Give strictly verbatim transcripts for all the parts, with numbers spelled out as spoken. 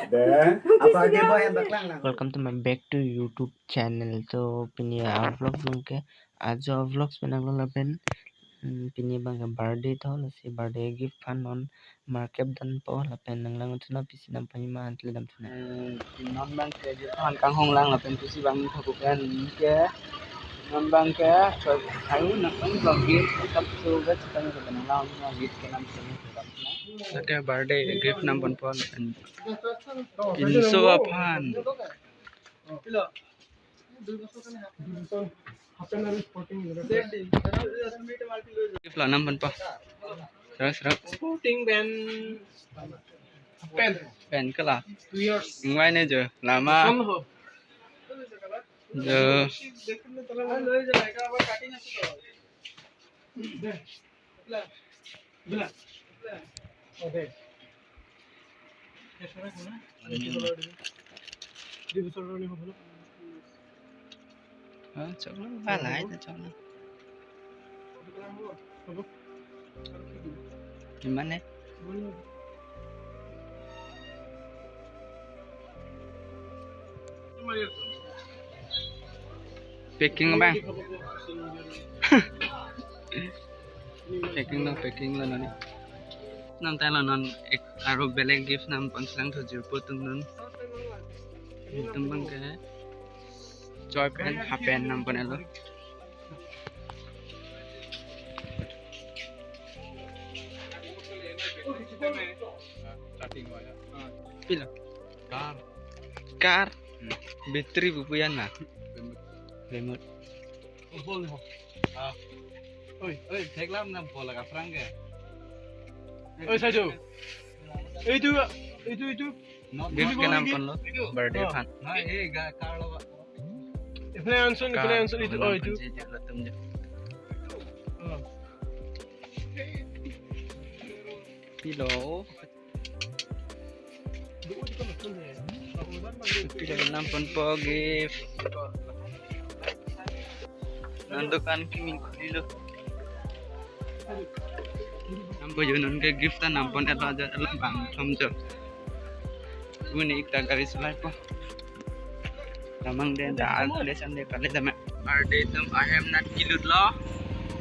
Deh, apa lagi boy yang baklang lang? Welcome to my back to YouTube channel. So pini a-vlog abang ke ajo vlogs pen nanglo lapen, hmm, pini abang ke birthday tho, lasi birthday gift aphan non market dampo lapen nanglang thunang, pisi nangpajirma an kali dam thunang. Hmm, non abang ke gift aphan kanghong lang lapen pisi abang thokok pen ke non abang ke so ayu nang abang vlog gift kap so vet setang ke nanglang gift ke nam setang ke dam thunang. Lake birthday gift namponpo lapen pinso aphan. Gift lo namponpo. Terus, terus. Sporting band. Pen. Pen kala. Two years. Ingwai ne jo. Lama. Son ho. Jo. Ah, choklo, balai ta choklo. Gimana? Packing bang. Packing lo, packing lo nani. Nam tai lo non ek aro belek gift namponlang tho jirpo atum non. Itum abang ke joy pen, half pant nampon lo. Pilo. Car. Car. Hmm. Battery pupu yan na. Remote. Remote. Oh, bol ho. Ah. Oi, oi, theklam na bol ka phrang ke. Oi, Saijo. Itu, itu, itu. Gift ke namponlo. Itu. Birthday aphan. Na, eh, ga car lo. Iphale anson, iphale anson itu. Oh, itu. Namponji latum jo. Oh. Pilo. Pilo namponpo gift. Non dukan kimi khulilo. Nampo jo non ke gift ta nampon elo aja elo bang thom jo. Uni ekta gari solaipo. Damang de da al pule sam de pale dam. Birthday atum ahem nat kilut lo.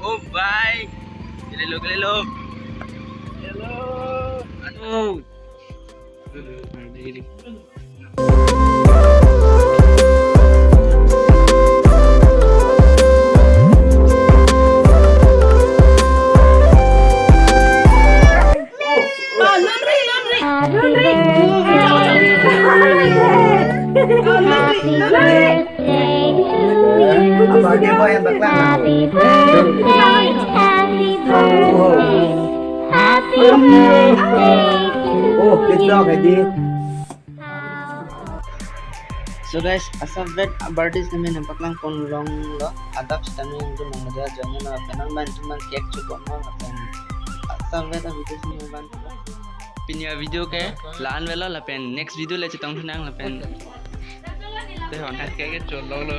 Oh bye. Kelelo kelelo. Hello. Aduh. Birthday ini. Apa lagi boy yang baklang? Happy birthday, happy birthday, happy birthday to you. Oh, it's not ready. So guys, asap vet birthday sitame nangpaklangpon longlo, adap sitame nangtum nangja jongno lapen nangtum nang cake chupon lapen asap vet a-video sitame nangpan. Pini a-video ke la-an avelo lapen next video le chetong thunang lapen. Te hon. Cake ke cholo lo.